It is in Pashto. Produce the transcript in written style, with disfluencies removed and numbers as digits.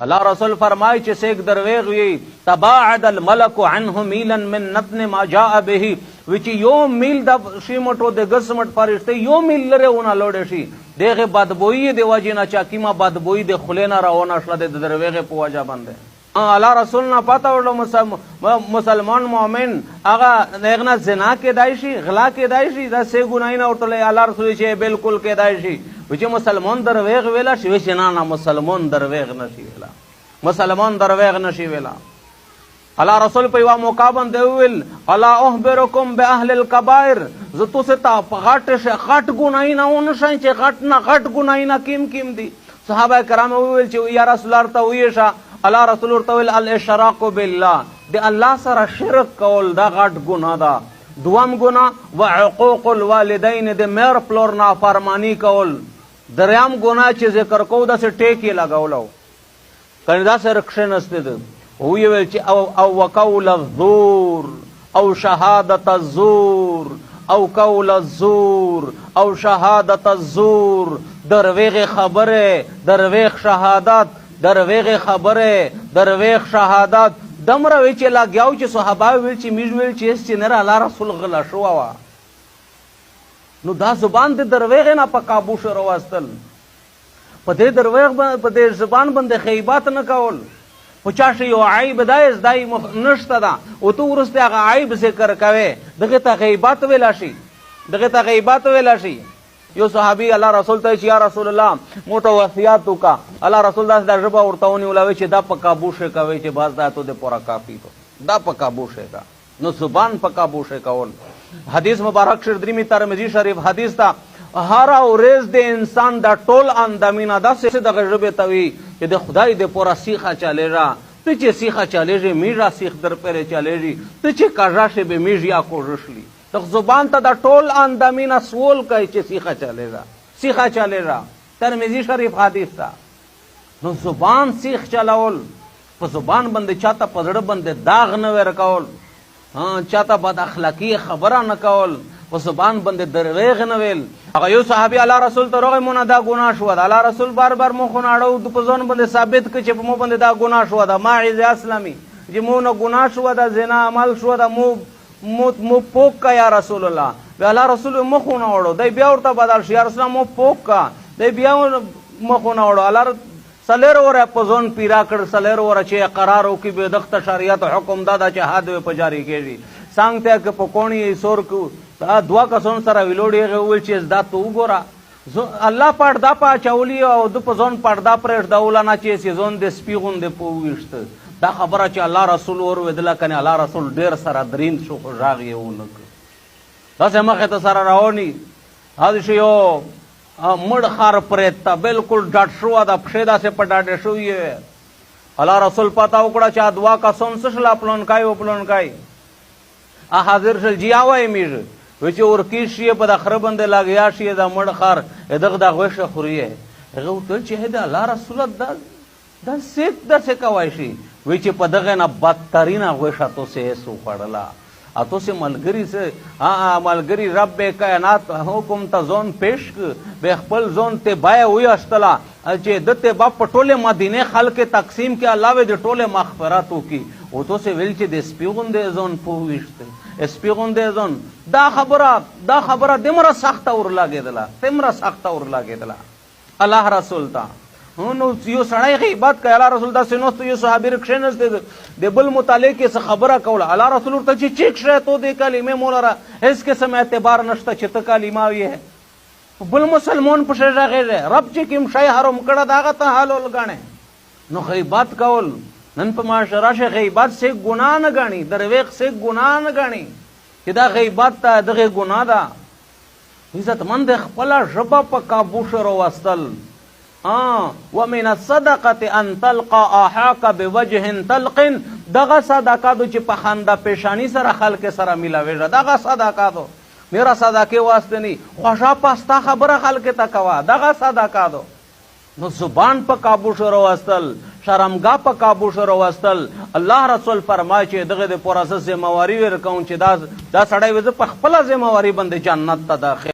الله رسول فرمای چې سیک درویغ وی، تباعد الملک عنه میلا من نتن ما جاء به، وی چې یو میل د شیمټو د ګسمټ فرشته یو میل لري ونه لوړ شي، دغه بدبوئی دی وجه نه چا کیما بدبوئی د خلې نه راونه شله د درویغه په وجه باندې. الله رسول نه پته وړو مسلمان مؤمن هغه نغنا زنا کېدای شي، غلا کېدای شي، دا سه ګناي نه ورته الله رسول چې بالکل کېدای شي. چې مسلمان درویغ ویلا شي، چې نه نه مسلمان درویغ نشي ویلا، مسلمان درویغ نشي ویلا. الله رسول په یو موقع باندې ویل، الا اخبرکم باهل الكبائر، زه تاسو ته په غټ شي غټ ګناي نه ونه شي چې غټ نه غټ ګناي نه کیم کیم دي. صحابه کرام ویل چې یا رسول الله ته ویشه. الله رسول ورته ویل، الاشراق بالله، د الله سره شرک کول دا غټ ګناه ده. دوم ګناه وعقوق الوالدین، د مېر پلور نافرمانی کول. دریم ګناه چې ذکر کو داسې ټیک یې لګولو کنه داسې کښېنستی ده. ویې ویل چې او وقول الزور او شهادت الزور او قول الزور او شهادت الزور، درویغ خبره، درویغ شهادت، درویغ خبره، درویغ شهادت. دمره وی چې لګیاو چې صحابه ویل چې میږ ویل چې هیڅ چې نه الله رسول غلا شوه وه. نو دا زبان د درویغ نه په قابو شو راوستل، په دې درویغ په دې زبان باندې غیبت نه کول. په چا شي یو عیب دی دای نشته ده او ته وروسته هغه عیب ذکر کوې، دغه ته غیبت ویلی شي، دغه ته غیبت ویلی شي. یو صحابي الله رسول ته چې یا رسول الله مو ته وصیت وکړه. الله رسول داسې دا ژبه ورته ونیوله وی چې دا په قابو شي کوي چې بس دا ته دې پوره کافي ده، دا په قابو شي کا. نو زبان په قابو شي کول. حدیث مبارک شر دریمي ترمذي شریف حدیث ته، هر ورځ د انسان دا ټول اندامونه داسې دغه ژبې ته وي چې د خدای د پوره سیخه چلېږه، ته چې سیخه چلېږي میږه سیخ در پرې چلېږي، ته چې کږه شې به میږ یا کوږه شلي. د زبان ته دا ټول اندامونه سول کوي چې سیخه چلېږه، سیخه چلېږه. ترمذي شریف حدیث ته. نو زبان سیخ چلول، په زبان باندې چاته په زړه باندې داغ نه ورکول، چاته بد اخلاقي خبره نه کول، په زبان باندې درویغ نه ویل. هغه یو صحابي الله رسول ته راغی، مونږ دا ګناه شوه ده. الله رسول بار بار مخ نه اړو، د په ځان باندې ثابت کړ چې په مو باندې دا ګناه شوه ده. ماعز اسلمي چې مو نه ګناه شوه ده، زنا عمل شوه ده، مو پوک کا یا رسول الله. بیا الله رسول مخ نه اړو، دی بیا ورته بدل شو، یا رسول الله مو پوک کا، دی بیا مخ نه اړو. الله سلیر وره په ځان پیرا کړ، سلیر وره چې قرار وکړي به دغه شریعت حکم دا ده چې حد وې په جاری کېږي. څنګ ته که په کوڼي یې سور کړو، دا دوه کسان سره ویلوړي، هغه وویل چې دا ته وګوره، الله پرده په اچولي او ده په ځان پرده پرېږدوله نه چې سي ځان د سپي غوندې په وویشته. دا خبره چې الله رسول وروېدله کنې الله رسول ډېر سره دریند شو، خو غږ یې ونه کړ. داسې مخې ته سره رواني هسې یو مړ خر پرېږده، بالکل ډډ شوه ده، پښې داسې په ډاډې شوې وې. الله رسول پته وکړه چې دوا کسان څه شله، پلونکی و پلونکی حاضر شل، جي وایي میږ وی چې ورکی شي په د خره باندې لګیا شي دا مړ خر دغه د غوښه خوري. هغه ورته ویل چې د الله رسوله دا څه داسې کوای شي؟ وی چې په دغه نه بدترینه غوښه تاسې هېڅ وخوړله، تاسې ملګري څه، ملګري رب کائنات حکم ته ځان پېښ کړ، به خپل ځان ته بیه ویستله چې د ته به په ټولې مدینې خلک تقسیم کړي، الله به د ټولې مغفرت وکړي. او تاسې ویل چې د سپي غوندې ځان پوه ویشت، سپي غوندې ځان. دا خبره دومره سخته ورلګېدله، دومره سخته ورلګېدله الله رسول ته. نو یو سړی غیبت کوي، الله رسول داسې ناست یو صحابي کښېنستی د بل متعلق یې څه خبره کوله. الله رسول ورته چې چیک شی تو دې کلمې مو لره هېڅ قسم اعتبار نشته چې ته کلمه ویې. بل مسلمان پسې غږېږي، رب چې کوم شی حرام کړه د هغه ته حلال ګڼې. نو غیبت کول نن په معاشره کښې غیبت څه ګناه نه ګڼي، درویغ څه ګناه نه ګڼي چې دا غیبت ته دغې ګناه ده. عزتمند خپله ژبه په قابو کښې راوستل. ومن الصدقة أن تلقى أخاك بوجه طلق، دغه صدقه دو چې په خندا پیشانی سره خلک سره ملاویږي، دغه صدقه دو میرا صدقې واسطه نی خوښه پستا خبره خلک ته کوه، دغه صدقه دو. نو زبان په قابو شو راوستل، شرمګاه په قابو شو راوستل. الله رسول فرمایي چې دغه د پوره زه ذمه واري ورکوم چې دا سړی به زه په خپله ذمه واري باندې جنت ته داخل